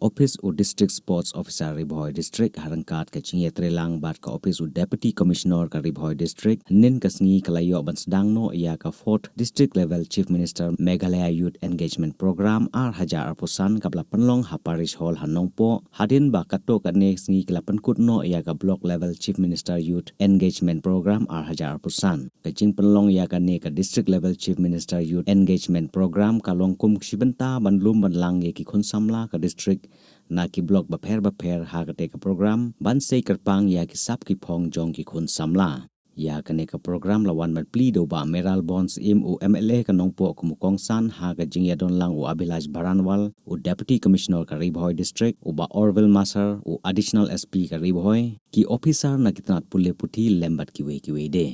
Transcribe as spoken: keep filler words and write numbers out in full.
Ophis u District Sports Officer Ri Bhoi District ha ryngkat ka jingïatreilang bad ka ophis u Deputy Commissioner ka Ri Bhoi District, hynnin ka sngi ka la ïoh ban sdang noh ïa ka fourth District Level Chief Minister Meghalaya Youth Engagement Program ar hajar arphew san kaba la pynlong ha Parish Hall ha Nongpoh, hadien ba katto katne sngi ki la pynkut noh ïa ka Block Level Chief Minister Youth Engagement Program ar hajar arphew san. Ka jingpynlong ïa kane ka District Level Chief Minister Youth Engagement Program ka long kum ka shi bynta ban lum ban lang ïa ki khun samla ka district na ki block bapher bapher ha kata ka program ban sei kyrpang ïa ki sap ki phong jong ki khun samla. Ïa kane ka program la wan ban plie da u Bah Mayralborn Syiem, u M L A ka Nongpoh, kum u kongsan, ha ka jingïadon lang u Abhilash Baranwal, u Deputy Commissioner ka Ri Bhoi District, u Bah Orville Massar, u Additional S P ka Ri Bhoi, ki officer na ki tnat pule puthi lem bad kiwei kiwei de.